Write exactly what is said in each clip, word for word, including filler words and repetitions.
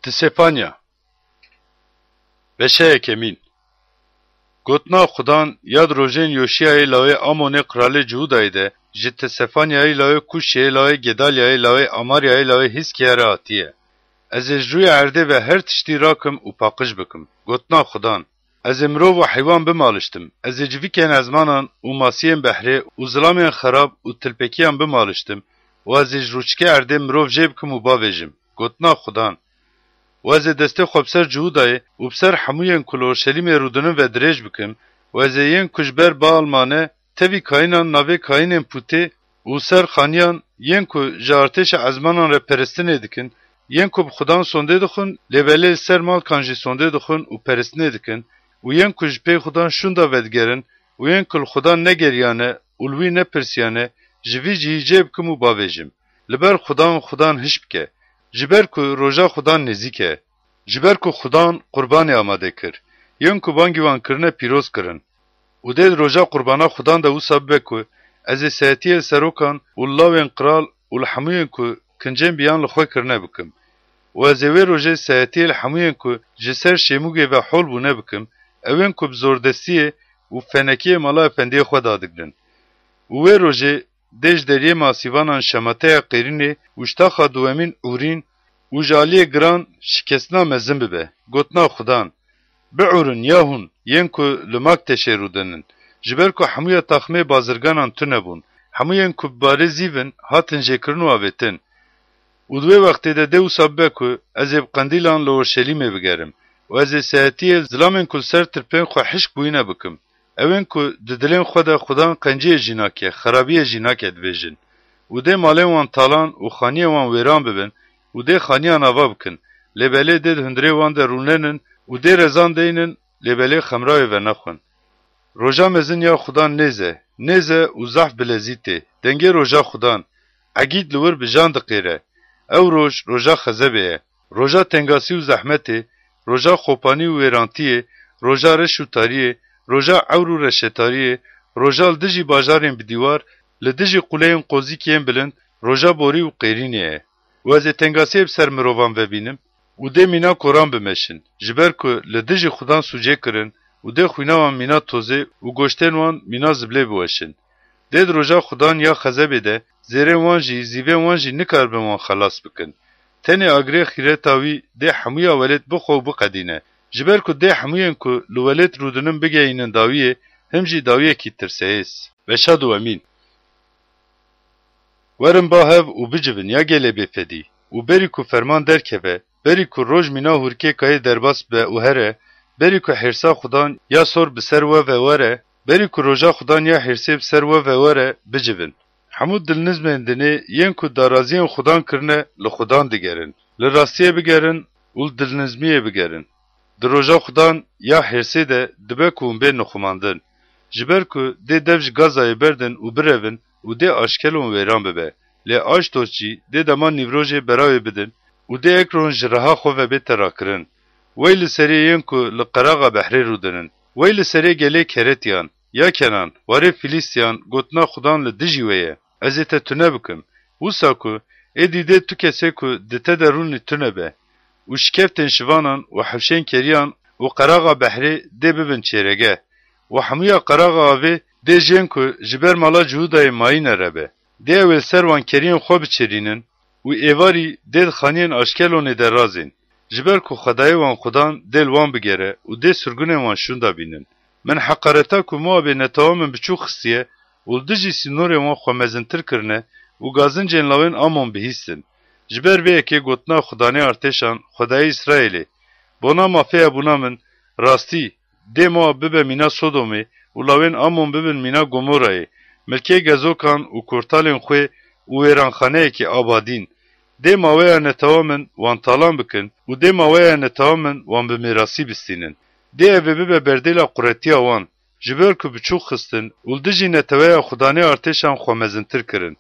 Tisefanya. Beşa yekemîn. Gotina Xudan ya di rojên Yoşiyayê lawê Amonê qralê Cihudayê de, ji Tisefanyayê lawê Kuşiyê lawê Gedalyayê lawê Amaryayê lawê Hîzkiyayê re hatiye. Ez ê ji rûyê erdê ve her tiştî rakim û paqij bikim. Gotina Xudan. Ez ê mirov û heywan bimaliştim. Ez ê civîkên ezmanan û masiyên behrê û zilamên xerab û tilpekiyan bimaliştim û ez ê ji rûçikê erdê mirov jê bikim û bavêjim. Gotina Xudan. Û ez ê destê xwe bi ser Cihudayê û bi ser hemûyên ku li Orşelîmê rûdinin ve dirêj bikim û ez ê yên ku ji ber Baal mane, tevî kayînan navê kayînên pûtê û ser xaniyan, yên ku ji artêşa ezmanan re peristinê dikin, yên ku bi Xudan sondê dixwin, lê belê li ser malkan jî sondê dixwin û peristinê dikin û yên ku ji pê Xudan şûnda vedigerin û yên ku li Xudan negeriyane û li wî nepirsiyane, ji vî cihî cê bikim û bavêjim. Li ber Xudan, Xudan hiş bike. Ji ber ku roja Xudan nêzîk e. Ji ber ku Xudan qurbanê amade kir. Yên ku bangî wan kirine pîroz kirin. Û dê di roja qurbana Xudan de wisa bibe ku ez ê sehetiyê li serokan û li lawên qral û li hemûyên ku kincên biyan li xwe kirine bikim. Û ez ê wê rojê sehetiyê li hemûyên ku ji ser şêmûgê ve hol bûne bikim, ewên ku bi zordestiyê û fenekiyê mala efendiyê xwe dadigrin. Û wê rojê dê ji deriyê masîvanan şemateya qêrînê û ji taxa duwemîn ûrîn û ji aliyê giran şikestina mezin bibe. Gotina Xudan. Biûrin ya hûn, yên ku li Makteşê rûdinin, ji ber ku hemûya taxmê bazirganan tune bûn, hemûyên ku bi barê zîv in, hatin jêkirin û avêtin. Û di wê wextê de dê wisa bibe ku ez ê bi qendîlan li Orşelîmê bigerim û ez ê sehetiyê zilamên ku li ser tirpên xwe hişk bûyîne bikim. Ewên ku di dilên xwe de Xudan qenciyê jî nake, xerabiyê jî nake dibêjin. Û dê malên wan talan û xaniyên wan wêran bibin û dê xaniyan ava bikin, lê belê dê di hundirê wan de rûnenin û dê rezan deynin, lê belê xemra wê venexwin. Roja mezin ya Xudan nêz e, nêz e û zehf bilezî tê. Dengê roja Xudan, egîd li wir bi jan diqêre. Ew roj, roja xezebê ye. Roja tengasî û zehmetê, roja xopanî û wêrantiyê, roja reş û tariyê, roja ewr û reşetariyê, roja li dijî bajarên bi dîwar, li dijî quleyên qozîkî yên bilind, roja borî û qêrînê ye. Û ez ê tengasiyê bi ser mirovan vebînim û dê mîna koran bimeşin, ji ber ku li dijî Xudan sûcê kirin û dê xwîna wan mîna tozê û goştên wan mîna ziblê biweşin. Dê di roja Xudan ya xezebê de zêrên wan jî, zîvên wan jî nikaribin wan xelas bikin. Tenê agirê xîreta wî dê hemûya welêt bixwe û biqedîne. Ji ber ku dê hemûyên ku li welêt rûdinin bigehînin dawiyê, him jî dawiyekî tirsehêz. Beşa duwemîn. Werin ba hev û bicivin ya gelê bêfedî û berî ku ferman derkeve, berî ku roj mîna hûrkê kayê derbas be û here, berî ku hêrsa Xudan ya sor bi ser we ve were, berî ku roja Xudan ya hêrsê bi ser we ve were, bicivin. Hemû dilnizmên dinê yên ku daraziyên Xudan kirine, li Xudan digerin. Li rastiyê bigerin û li dilnizmiyê bigerin. Di roja Xudan ya hêrsê de dibe ku hûn bên nixumandin. Ji ber ku dê dev ji Gazayê berdin û birevin û dê Aşkelon wêran bibe. Lê Aşdod jî dê dema nîvrojê berawê bidin û dê Ekron ji reha xwe ve bête rakirin. Wey li serê yên ku li qeraxa behrê rûdinin. Wey li serê gelê Keretiyan, ya Kenan, warê Filîstiyan, gotina Xudan li dijî we ye. Ez ê te tune bikim. Wisa ku êdî dê tu kesê ku di te de rûnî tune be û şikeftên şivanan û hewşên keriyan û qeraxa behrê dê bibin çêrege û hemûya qeraxa avê dê jên ku ji ber mala Cihûdayê mayîne re be. Dê ew ê li ser wan keriyên xwe biçêrînin û êvarî dê di xaniyên Aşkelonê de razên. Ji ber ku Xwedayê wan Xudan dê li wan bigere û dê sirgunên wan şûnda bînin. Min heqareta ku Moabê netewa min biçûk xistiye û li dijî sînorên wan xwe mezintir kirine û gazincên lawên Amon bihîstin. Ji ber vê yekê gotina Xudanê artêşan, Xwedayê Îsraêlê, bona mafê hebûna min, rastî, dê Moab bibe mîna Sodomê û lawên Amon bibin mîna Gomorayê, milkê gezokan û kortalên xwê û wêranxaneyekî abadîn. Dê maweya netewa min wan talan bikin û dê maweya netewa min wan bi mêrasî bistînin. Dê ev ê bibe berdêla quretiya wan, ji ber ku biçûk xistin û li dijî neteweya Xudanê artêşan xwe mezintir kirin.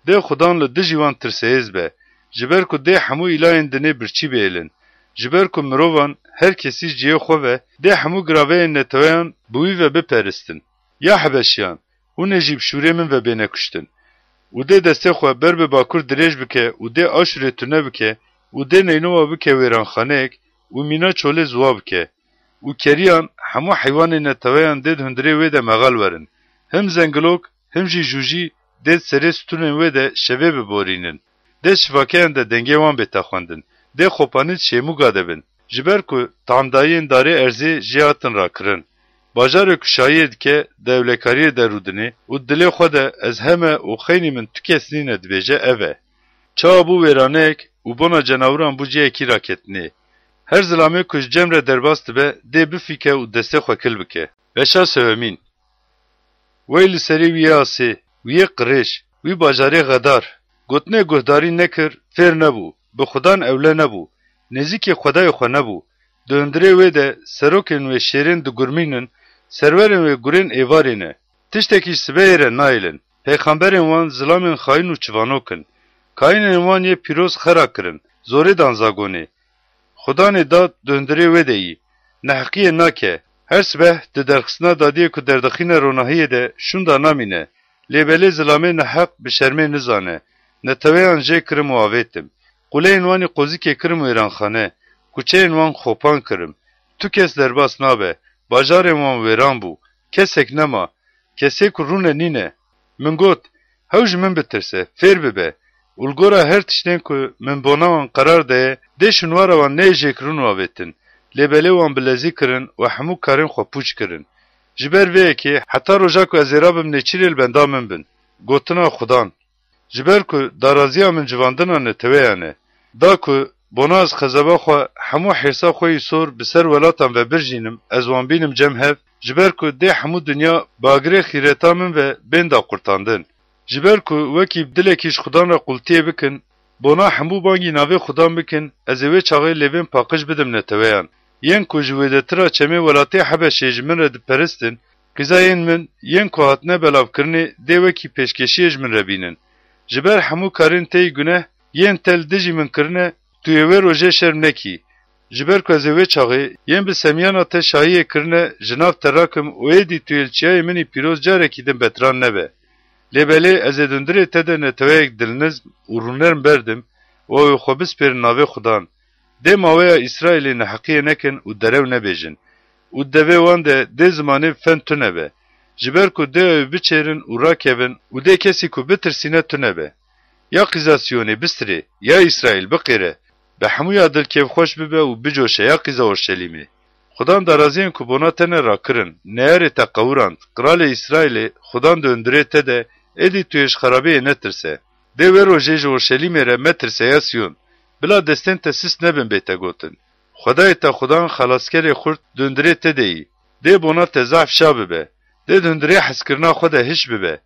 Dê Xudan li dijî wan tirsehêz be, ji ber ku dê hemû îlayên dinê birçî bihêlin. Ji ber ku mirovan, her kesî ji cihê xwe ve, dê hemû giraveyên neteweyan bi wî ve biperistin. Ya Hebeşiyan, hûn ê jî bi şûrê min ve bêne kuştin. Û dê destê xwe ber bi bakur dirêj bike û dê Aşûrê tune bike û dê Neynowa bike wêranxaneyek û mîna çolê ziwa bike û keriyan hemû heywanên neteweyan dê di hundirê wê de mexal werin. Him zengilok, him jî jûjî dê di serê stûnên wê de şevê biborînin. Dê şivakeyan de dengê wan bête xwendin. Dê xopanî di şêmûga de bin. Ji ber ku tamdayiyên darê erzê jê hatin rakirin. Bajarê ku şahiyê dike, di ewlekariyê de rûdinê û di dilê xwe de ez heme û xeynî min tu kes nîne dibêje ev e. Çawa bû wêraneyek û bona cenawiran bû cihekî raketinê. Her zilamê ku ji cem re derbas dibe, dê bifîke û destê xwe kil bike. Beşa sewemîn. Wey li serê wî yê asê, wî yê qirêj, wî bajarê xedar. Gotinê guhdarî nekir, fêr nebû, bi xudan ewle nebû, nêzîkê xwedayê xwe nebû. Di hundirê wê de serokên wê şêrên digurmînin, serwerên wê gurên êvarê ne. Tiştekî ji sibehê re nayêlin. Pêxemberên wan zilamên xayîn û çivanok in. Kayînên wan yê pîroz xera kirin, zorê dan zagonê. Xudanê dad di hundirê wê de yî. Neheqiyê nake. Her sibeh di derxistina dadiyê ku derdixîne ronahiyê de şûnda namîne. Lê belê zilamê neheq bi şermê nizane. Neteweyan jê kirim û avêtim. Quleyên wan î qozikê kirim wêranxane. Kuçeyên wan xopan kirim. Tu kes derbas nabe. Bajarên wan wêran bû. Kesek nema. Kesê ku rûne nîne. Min got, hew ji min bitirse, fêr bibe. Û li gora her tiştên ku min bona wan qerar daye, dê şûnwara wan neyê jêkirin û avêtin. Lê belê wan bi lezî kirin û hemû karên xwe pûç kirin. Ji ber vê yekê heta roja ku ez ê rabim nêçîrê li benda min bin. Gotina Xudan. Ji ber ku daraziya min civandina neteweyan e. Da ku bona ez xezeba xwe, hemû hêrsa xwe yî sor bi ser welatan vebirjînim, ez wan bînim cem hev, ji ber ku dê hemû dinya bi agirê xîreta min ve bên daqurtandin. Ji ber ku wekî dilekî ji Xudan re qultiyê bikin, bona hemû bangî navê Xudan bikin, ez ê wê çaxê lêvên paqij bidim neteweyan. Yên ku ji wêdetira çemê welatê Hebeşê ji min re diperistin, qîza yên min, yên ku hatine belavkirinê dê wekî pêşkêşiyê ji min re bînin. Ji ber hemû karên te yî guneh, yên te li dijî min kirine, tu yê wê rojê şerm nekî. Ji ber ku ez ê wê çaxê yên bi semiyana te şahiyê kirine ji nav te rakim û êdî tu yê li çiyayê min î pîroz carekî din betiran nebe. Lê belê ez ê di hundirê te de neteweyek dilnizm û rûnerm berdim û ew ê xwe bispêrin navê Xudan. Dê maweya Îsraîlê neheqiyê nekin û derew nebêjin. Û di devê wan de dê zimanê bi fen tune be. Ji ber ku dê ew ê biçêrin û rakevin û dê kesî ku bitirsîne tune be. Ya qîza Siyonê bistirê, ya Îsraîl biqêre, bi hemûya dil kêfxweş bibe û bicoşe ya qîza Orşelîmê. Xudan daraziyên ku bona te ne rakirin, neyarê te qewirand, qralê Îsraîlê, Xudan di hundirê te de, êdî tu yê ji xerabiyê netirse. Dê wê rojê ji Orşelîmê re metirse ya Siyon. Bila destên te sist nebin bête gotin. Xwedayê te Xudan xelaskerê xurt di hundirê te de yî. Dê bona te zehf şa bibe. Dê di hundirê hezkirina xwe de hiş bibe.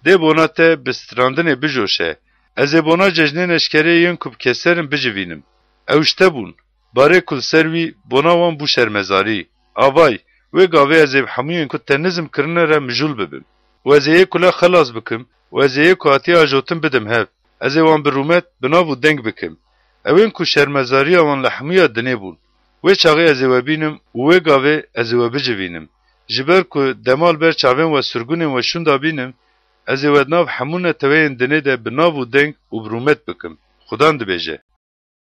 Dê bona te bi strandinê bijoşe. Ez ê bona cejnên eşkerê yên ku bi keser in bicivînim. Ew ji te bûn. Barê ku li ser wî bona wan bû şermezarî. Avay, wê gavê ez ê bi hemûyên ku te nizm kirine re mijûl bibim. Û ez ê yê kule xelas bikim û ez ê yê ku hatiye ajotin bidim hev. Ez ê wan bi rûmet, bi nav û deng bikim. Ewên ku şermezariya wan li hemûya dinê bûn. Wê çaxê ez ê we bînim û wê gavê ez ê we bicivînim. Ji ber ku dema li ber çavên we sirgûnên we şûnda bînim, ez ê we di nav hemû neteweyên dinê de bi nav û deng û bi rûmet bikim. Xudan dibêje.